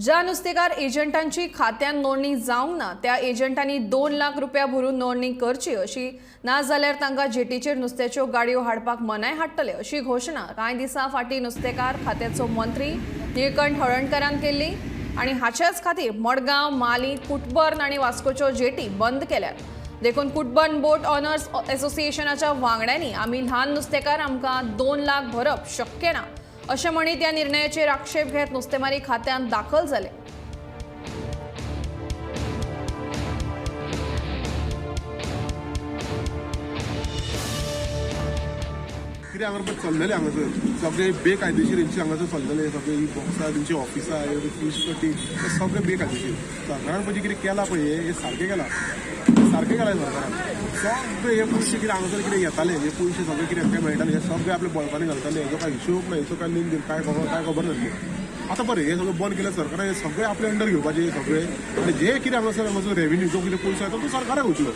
ज्या नुस्तेकार एजंटांची खात्यान नोंदणी जावंक ना त्या एजंटांनी 2 लाख रुपया भरून नोंदणी करची अशी, ना जाल्यार तांकां जेटीचेर नुस्त्याच्यो गाडयो हाडपाक मनाय हाडटले अशी घोशणा कांय दिसां फाटीं नुस्तेकार खात्याचो मंत्री निळकंठ हळर्णकरान केल्ली आनी हाच्याच खातीर मडगांव, माली, कुटबर्न आनी वास्कोच्यो जेटी बंद केल्यात. देखून कुटबर्न बोट ऑनर्स असोसिएशनाच्या वांगड्यांनी आमी ल्हान नुस्तेकार आमकां 2 लाख भरप शक्य ना अशें म्हणीत ह्या निर्णयाचेर आक्षेप घेत नुस्तेमारी खात्यांत दाखल जाले. कितें हांगा चल्लेलें हांगासर सगळे बेकायदेशीर हेंचे हांगासर चल्लेले सगळे ही बॉक्सां, तेंची ऑफिसां, फिश कटींग हे सगळे बेकायदेशीर. सरकारान पळय कितें केलां पळय हे सारकें केलां, सारकें केलां सरकारान. सगळे हे पयशे कितें हांगासर कितें येताले, हे पयशे सगळे कितें काय मेळटाले हे सगळे आपल्या बळकांनी घालताले. हेजो काय हिशोब ना, हेचो काय लेन then काय खबर नासली. आतां बरें हे सगळें बंद केलें सरकारान, हे सगळे आपले अंडर घेवपाचे हे सगळे. आनी जे कितें हांगासर हांगासर रेवेन्यू जो कितें पयसो येता तो सरकाराक वयतलो.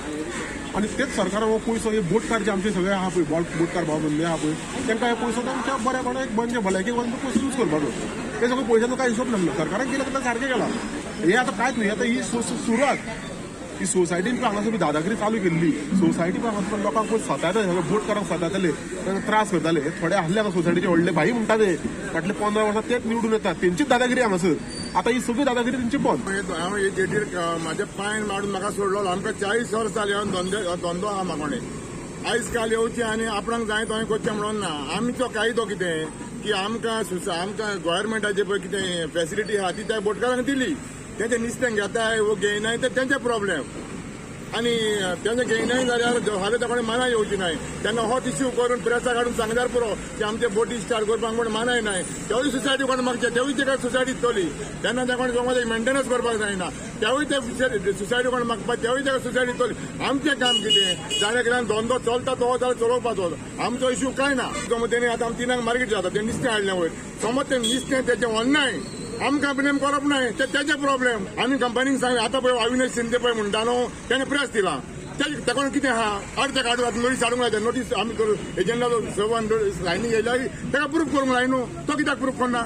आनी तेच सरकार हो पयसो हे बोटकार जे आमचे सगळे आहा पळय, बोटकार भाव बंदे आहा पळय, तांकां हे पयसो तांच्या बऱ्यापणाक म्हणजे भलायकेक पयसो यूज करपाचो. ते सगळे पयशाचो काय हिशोब नासलो. सरकारान केलं तर सारकें केलां. हे आतां कांयच न्हय, आतां ही सुरवात. ही सोसायटीन पण हांगासर दादागिरी चालू केल्ली. सोसायटी पण हांगासर लोकांक पळय सतायता, सगळे बोटकारांक सतायताले, तांकां त्रास करताले. हे थोडे आहले हांगा सोसायटीचे व्हडले भाई म्हणटा ते फाटले 15 वर्सां तेच निवडून येतात, तेंचीच दादागिरी हांगासर. आतां ही सगळी दादागिरी तेंची बंद. हांव हे जेटीर म्हाज्या पांयन मारून म्हाका सोडलो. आमकां 40 वर्सां जाली हांव धंदो आहा म्हाकोणे. आयज काल येवचें आनी आपणाक जाय तो करचें म्हणून ना. आमचो कायदो कितें की आमकां आमकां गव्हर्मेंटाचे पळय कितें फेसिलिटी आहा ती त्या बोटकारांक दिली. तेंचे नुस्तें घेताय वो घेयनाय ते तेंचे प्रॉब्लेम. आनी तेंचे घेयनाय जाल्यार फाल्यां त्या कोणें मनाय येवची नाय. तेन्ना होच इश्यू करून प्रेसाक हाडून सांगल्यार पुरो की आमचे बोटी स्टार्ट करपाक म्हण मनाय नाय. तेवूय सोसायटी कोण मागचे तेवूय तेका सोसायटी चली. तेन्ना त्या कोणें जोमात मेंटेनन्स करपाक जायना, तेवूय ते सोसायटी कोण मागपाक तेवूय तेका सोसायटी चली. आमचें काम कितें जाल्यार कितें धंदो चलता तो जाल्यार चलोवपाचो, आमचो इश्यू कांय ना. समज तेणी आतां आमी 3 मार्केट जाता तें नुस्तें हाडलें वयर, समज तें नुस्तें तेचें व्हरनाय, आमकां ब्लेम करप नाय, ते तेजे प्रॉब्लेम. आमी कंपनीक सांगलें. आतां पळय अविनाश शिंदे पळय म्हणटा न्हू, तेणें प्रेस दिला तेका कितें आहा अर्द तेका हाडून नोटीस हाडूंक लायता. नोटीस आमी करूं एजंटाचो 7 लायनी येयल्या तेका प्रूफ करूंक लाय न्हू, तो कित्याक प्रूफ करना.